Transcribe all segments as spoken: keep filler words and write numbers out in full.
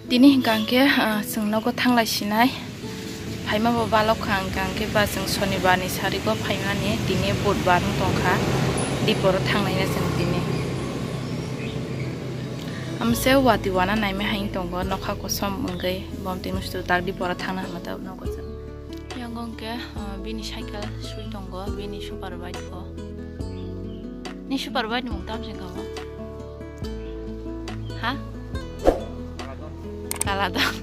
Tini hwnkha hwnkhe, ah, chwng nogo thanglai sinai. Phaima bo balok kha hwnkha hwnkhe ba chwng Sonibar ni sarigo phaimani, tini Budbar wng tongkha. Diporo thangnaina chwng tini. Amse wati wana naimai hai tongo, nokha kosom wngwi bom tini sudu tak diporo thangna hwnma ta nogo chwng. Yang hwnkhe, ah, bini cycle swi tongo, bini super bike bo. Ni super bike ni mung tam se kamo? Ha? Kaladon.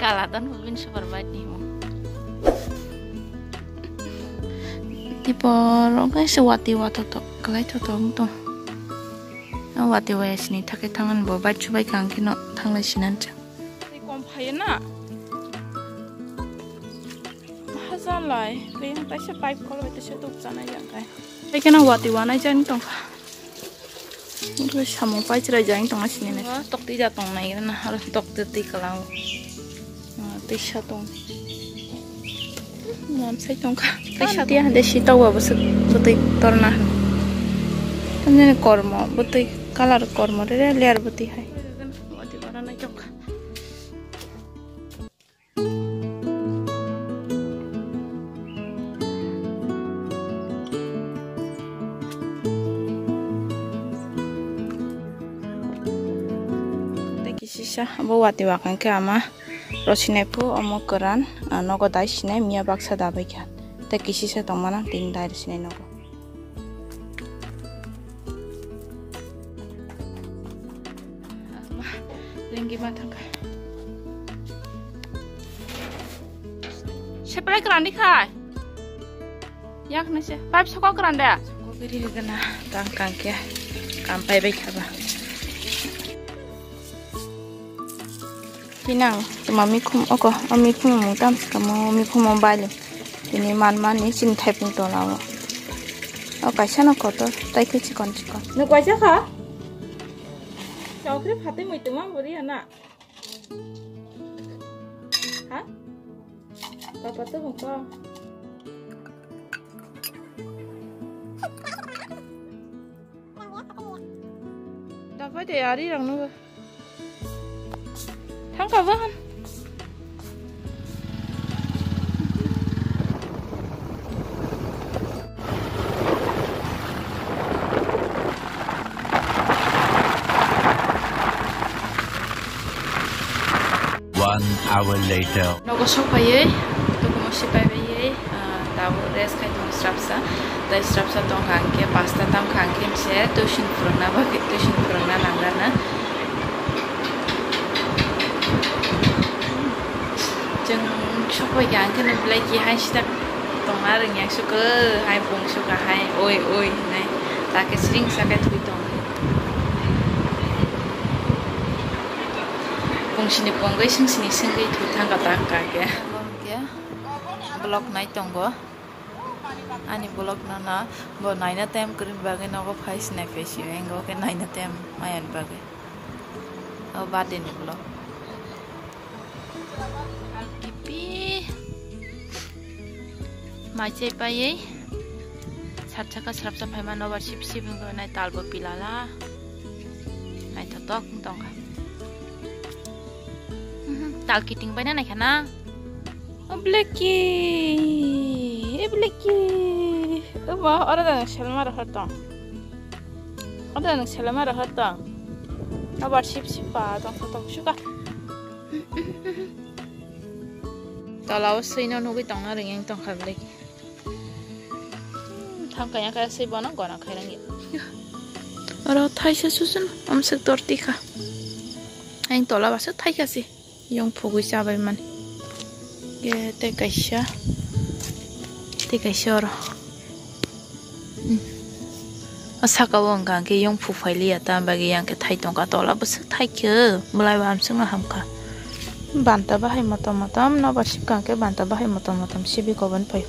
Kaladon bo bini super bike ni mung. Tipo rok se wati wato to, kalai to to, to. Wati waya sini thake thangan bo bike chubai kang kino thanglai sinan cha. Tei kom phaio na. Hajalai, kayang taisa pipe kol bai taisa tuk chanai jang kai. Tei kena wati wanai jani tongkha. Ungkha samung pai chwrai jani tongna sini nai. Tok twi ja tong nai na, aro tok twi twi kalang. Ah, twi sa tong. Mom sai tongkha. Twi sa tong. Hande si tau ba bwswk bwtwi torna. Tamjani kormo bwtwi, colour kormo re re layer bwtwi hai. Wati wanai tongkha. Tei kisisa abo wati wakang khe ama rosinai phu omo kwran, ah, nogo dai sinai miya baksa dabai kha. Tei kisisa tongmana tini dai sinai nogo. Lengki ma thangkha. Separai kwran di khai. Yak nai se. Pipe sokok kwran da. Sokok ri gana tang kang kya. Kam pai bai khaba. Pinang, tuma mikhum oko, o mikhum mung tam sikamo, mikhum o bali. Tini man mani chini thaipung tola o. O kaisa no kotor, tai khe chikon chikon. Nuk waisa kha? Chokri phatwi mui tuma buri ana. Ha? Papa to bung ko. Dapai de ari rang no. Thangkha bo han. One hour later. Nogo sokpaiwi, tukumo sipai baiwi, ah, tabuk rest khai tongo srapsa. Tai srapsa tongkha hwnkhe pasta tamkha hwnkhe se tuition phwrwngna bagwi, tuition phwrwngna nangnarna. Chwng sokphaikha hwnkhe no belai khe hai sita tongna rwngya sukha hai bung sukha hai oi oi hinai. Takhe sring sakhe thwi tongo. Bung sini pongwi sing sini singwi thwi thangkha ta hwnkha khe. Vlog nai tongo. Ani vlog no no bo naina time kwrwini bagwi nogo phai sinai phai sio, engo khe naina time mayani bagwi. O birthday ni vlog. Kipi. Mai chai paiwi. Sat saka srapsa phaima nobar sip sip wngwi nai talbo pilala. Naithotok wng tongkha. Mhm, tal kiting baina naikha na. O Blacky, e Blacky. Omo, oro da nwng selma rohor tong. Oro da nwng selma rohor tong. Nobar sip sip pa tong, tong suka. Tola o swi no nugwi tongna rwngya tongkha Blacky. Thangkaya kaya swi bono gona khairangya. Oro thaisa susun amswk tor tikha. Ang tola basa thaikha si. Yong phugwi chabai mani. Ye tei kaisa. Tei kaisa oro. Hmm. O saka o wngkha hwnkhe yong phuk phailiya ta, bagwi yang khe thai tongkha tola bwswk thai khe, bwlai bo amswkno hamkha. Banta bahai motom motom nobar sibkha hwnkhe banta bahai motom motom sibi kobon phai.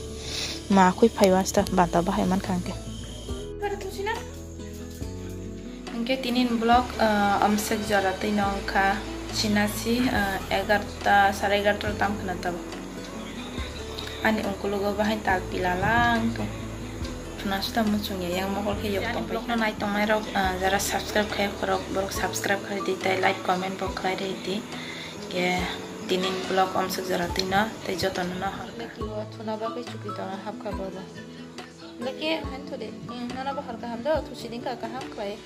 Ma khwi phai wasta banta bahai mankha hwnkhe. Hwnkhe tini ni vlog, ah, amswk jora twi no wngkha, sinasi, ah, egarta, sare egarta tam khna tabuk. Ani ungkulugo bahai tal pila lang tong. Thuna suda muchung ya yang mokol khe yok tong bai. Vlog no nai tongnai rok, ah, jara subscribe khai khorok borok subscribe khai di, tai like comment bo khai ri di. Ke tinin vlog omsuk jora twi no tai joto no no hor. Leki o thuna bagwi chukri tona hapkha bobo. Leki han thudi. Hmm, nono bo hor kaham do, thusi din ka kaham khlai.